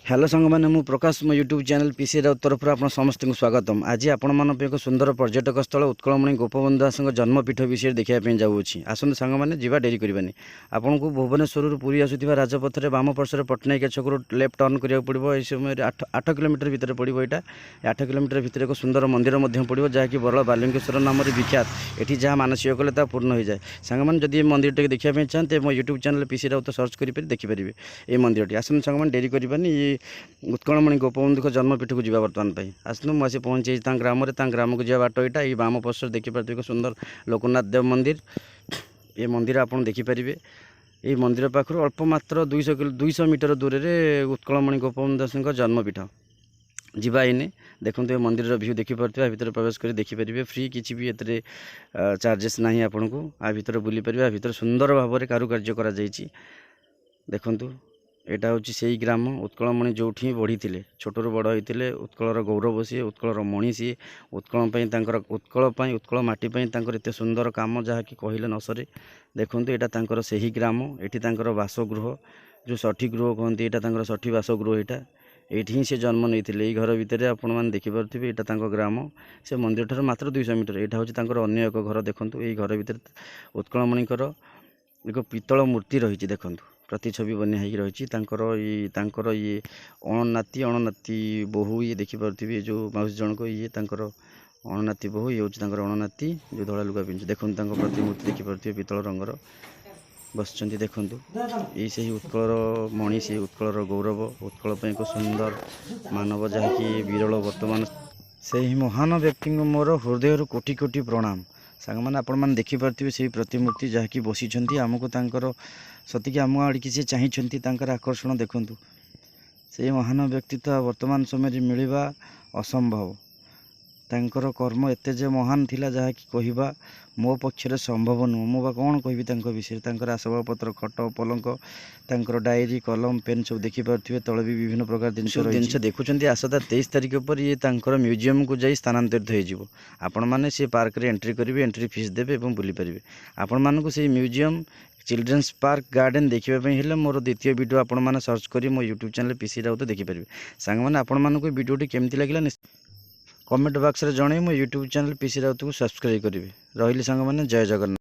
Hello ସାଙ୍ଗମାନେ, ମୁଁ ପ୍ରକାଶ। ମୋ ୟୁଟ୍ୟୁବ୍ ଚ୍ୟାନେଲ୍ ପିସି ରାଉତ ତରଫରୁ ଆପଣ ସମସ୍ତଙ୍କୁ ସ୍ୱାଗତମ। ଆଜି ଆପଣମାନଙ୍କ ପାଇଁ ଏକ ସୁନ୍ଦର ପର୍ଯ୍ୟଟକ ସ୍ଥଳ ଉତ୍କଳମଣି ଗୋପବନ୍ଧୁ ଦାସଙ୍କ ଜନ୍ମପୀଠ ବିଷୟରେ ଦେଖିବା ପାଇଁ ଯାଉଅଛି। ଆସନ୍ତୁ ସାଙ୍ଗମାନେ, ଯିବା, ଡେରି କରିବାନି। ଆପଣଙ୍କୁ ଭୁବନେଶ୍ୱରରୁ ପୁରୀ ଆସୁଥିବା ରାଜପଥରେ ବାମ ପାର୍ଶ୍ୱରେ ପଟ୍ଟନାୟକ ଛକରୁ ଲେଫ୍ଟ ଟର୍ନ କରିବାକୁ ପଡ଼ିବ। ଏହି ସମୟରେ 8 8 କିଲୋମିଟର ଭିତରେ ପଡ଼ିବ ଏଇଟା। 8 କିଲୋମିଟର ଭିତରେ ଏକ ସୁନ୍ଦର ମନ୍ଦିର ମଧ୍ୟ ପଡ଼ିବ, ଯାହାକି ବରଳ ବାଲୁଙ୍କେଶ୍ୱର ନାମରେ ବିଖ୍ୟାତ। ଏଠି ଯାହା ମାନସିକ କଲେ ତାହା ପୂର୍ଣ୍ଣ ହୋଇଯାଏ। ସାଙ୍ଗମାନେ, ଯଦି ଏ ମନ୍ଦିରଟିକୁ ଦେଖିବା ପାଇଁ ଚାହାନ୍ତି, ମୋ ୟୁଟ୍ୟୁବ୍ ଚ୍ୟାନେଲ୍ ପିସି ରାଉତ ସର୍ଚ୍ଚ କରିପାରି ଦେଖିପାରିବେ ଏଇ ମନ୍ଦିରଟି। ଆସନ୍ତୁ ସାଙ୍ଗମାନେ, ଡେରି କରିବାନି, ଇଏ ଉତ୍କଳମଣି ଗୋପବନ୍ଧୁଙ୍କ ଜନ୍ମପୀଠକୁ ଯିବା ବର୍ତ୍ତମାନ ପାଇଁ। ଆସନ୍ତୁ, ମୁଁ ଆସି ପହଞ୍ଚିଯାଇଛି ତାଙ୍କ ଗ୍ରାମରେ। ତାଙ୍କ ଗ୍ରାମକୁ ଯିବା ବାଟ ଏଇଟା। ଏଇ ବାମ ପାର୍ଶ୍ୱରେ ଦେଖିପାରୁଥିବେ ଏକ ସୁନ୍ଦର ଲୋକନାଥ ଦେବ ମନ୍ଦିର। ଏ ମନ୍ଦିର ଆପଣ ଦେଖିପାରିବେ। ଏଇ ମନ୍ଦିର ପାଖରୁ ଅଳ୍ପ ମାତ୍ର 200 ମିଟର ଦୂରରେ ଉତ୍କଳମଣି ଗୋପବନ୍ଧୁ ଦାସଙ୍କ ଜନ୍ମପୀଠ। ଯିବା ଏଇନେ। ଦେଖନ୍ତୁ, ଏ ମନ୍ଦିରର ଭ୍ୟୁ ଦେଖିପାରୁଥିବେ। ଆ ଭିତରେ ପ୍ରବେଶ କରି ଦେଖିପାରିବେ। ଫ୍ରି, କିଛି ବି ଏଥିରେ ଚାର୍ଜେସ୍ ନାହିଁ ଆପଣଙ୍କୁ। ଆ ଭିତରେ ବୁଲିପାରିବେ। ଆ ଭିତରେ ସୁନ୍ଦର ଭାବରେ କାରୁକାର୍ଯ୍ୟ କରାଯାଇଛି। ଦେଖନ୍ତୁ, ଏଇଟା ହେଉଛି ସେଇ ଗ୍ରାମ, ଉତ୍କଳମଣି ଯେଉଁଠି ହିଁ ବଢ଼ିଥିଲେ, ଛୋଟରୁ ବଡ଼ ହୋଇଥିଲେ। ଉତ୍କଳର ଗୌରବ ସିଏ, ଉତ୍କଳର ମଣି ସିଏ। ଉତ୍କଳ ପାଇଁ ତାଙ୍କର, ଉତ୍କଳ ପାଇଁ, ଉତ୍କଳ ମାଟି ପାଇଁ ତାଙ୍କର ଏତେ ସୁନ୍ଦର କାମ, ଯାହାକି କହିଲେ ନ ସରେ। ଦେଖନ୍ତୁ, ଏଇଟା ତାଙ୍କର ସେହି ଗ୍ରାମ। ଏଠି ତାଙ୍କର ବାସଗୃହ, ଯେଉଁ ଷଠି ଗୃହ କହନ୍ତି, ଏଇଟା ତାଙ୍କର ଷଠି ବାସଗୃହ। ଏଇଟା ଏଇଠି ହିଁ ସେ ଜନ୍ମ ନେଇଥିଲେ, ଏଇ ଘର ଭିତରେ। ଆପଣମାନେ ଦେଖିପାରୁଥିବେ, ଏଇଟା ତାଙ୍କ ଗ୍ରାମ। ସେ ମନ୍ଦିରଠାରୁ ମାତ୍ର 200 ମିଟର। ଏଇଟା ହେଉଛି ତାଙ୍କର ଅନ୍ୟ ଏକ ଘର। ଦେଖନ୍ତୁ, ଏଇ ଘର ଭିତରେ ଉତ୍କଳମଣିଙ୍କର ଏକ ପିତ୍ତଳ ମୂର୍ତ୍ତି ରହିଛି। ଦେଖନ୍ତୁ, ପ୍ରତିଛବି ବନିଆ ହେଇକି ରହିଛି ତାଙ୍କର। ଇଏ ଅଣନାତି, ଅଣନାତି ବୋହୂ। ଇଏ ଦେଖିପାରୁଥିବେ, ଏ ଯେଉଁ ମାଉସୀ ଜଣକ, ଇଏ ତାଙ୍କର ଅଣନାତି ବୋହୂ। ଇଏ ହେଉଛି ତାଙ୍କର ଅଣନାତି, ଯେଉଁ ଧଳା ଲୁଗା ପିନ୍ଧିଛି। ଦେଖନ୍ତୁ, ତାଙ୍କ ପ୍ରତିମୂର୍ତ୍ତି ଦେଖିପାରୁଥିବେ, ପିତ୍ତଳ ରଙ୍ଗର ବସିଛନ୍ତି। ଦେଖନ୍ତୁ, ଏଇ ସେହି ଉତ୍କଳର ମଣି, ସେଇ ଉତ୍କଳର ଗୌରବ, ଉତ୍କଳ ପାଇଁ ଏକ ସୁନ୍ଦର ମାନବ, ଯାହାକି ବିରଳ ବର୍ତ୍ତମାନ। ସେହି ମହାନ ବ୍ୟକ୍ତିଙ୍କୁ ମୋର ହୃଦୟରୁ କୋଟି କୋଟି ପ୍ରଣାମ। ସାଙ୍ଗମାନେ, ଆପଣମାନେ ଦେଖିପାରୁଥିବେ ସେଇ ପ୍ରତିମୂର୍ତ୍ତି, ଯାହାକି ବସିଛନ୍ତି। ଆମକୁ ତାଙ୍କର ସତିକି ଆମ ଆଡ଼ିକି ସେ ଚାହିଁଛନ୍ତି। ତାଙ୍କର ଆକର୍ଷଣ ଦେଖନ୍ତୁ। ସେଇ ମହାନ ବ୍ୟକ୍ତିତ୍ୱ ବର୍ତ୍ତମାନ ସମୟରେ ମିଳିବା ଅସମ୍ଭବ। ତାଙ୍କର କର୍ମ ଏତେ ଯେ ମହାନ ଥିଲା, ଯାହାକି କହିବା ମୋ ପକ୍ଷରେ ସମ୍ଭବ ନୁହଁ। ମୁଁ ବା କ'ଣ କହିବି ତାଙ୍କ ବିଷୟରେ? ତାଙ୍କର ଆସବାବପତ୍ର, ଖଟ, ପଲଙ୍କ, ତାଙ୍କର ଡାଏରୀ, କଲମ, ପେନ୍ ସବୁ ଦେଖିପାରୁଥିବେ। ତଳେ ବି ବିଭିନ୍ନ ପ୍ରକାର ଜିନିଷ ଜିନିଷ ଦେଖୁଛନ୍ତି। ଆସନ୍ତା 23 ତାରିଖ ପରେ ଇଏ ତାଙ୍କର ମ୍ୟୁଜିୟମକୁ ଯାଇ ସ୍ଥାନାନ୍ତରିତ ହୋଇଯିବ। ଆପଣମାନେ ସେ ପାର୍କରେ ଏଣ୍ଟ୍ରି କରିବେ, ଏଣ୍ଟ୍ରି ଫିସ୍ ଦେବେ ଏବଂ ବୁଲିପାରିବେ। ଆପଣମାନଙ୍କୁ ସେଇ ମ୍ୟୁଜିୟମ୍, ଚିଲଡ୍ରେନ୍ସ ପାର୍କ, ଗାର୍ଡ଼େନ୍ ଦେଖିବା ପାଇଁ ହେଲେ ମୋର ଦ୍ୱିତୀୟ ଭିଡ଼ିଓ ଆପଣମାନେ ସର୍ଚ୍ଚ କରି ମୋ ୟୁଟ୍ୟୁବ୍ ଚ୍ୟାନେଲ୍ ପିସି ରାଉତ ଦେଖିପାରିବେ। ସାଙ୍ଗମାନେ, ଆପଣମାନଙ୍କୁ ଏ ଭିଡ଼ିଓଟି କେମିତି ଲାଗିଲା କମେଣ୍ଟ ବକ୍ସରେ ଜଣାଇ ମୋ ୟୁଟ୍ୟୁବ୍ ଚ୍ୟାନେଲ୍ ପିସି ରାଉତକୁ ସବସ୍କ୍ରାଇବ୍ କରିବେ। ରହିଲି ସାଙ୍ଗମାନେ, ଜୟ ଜଗନ୍ନାଥ।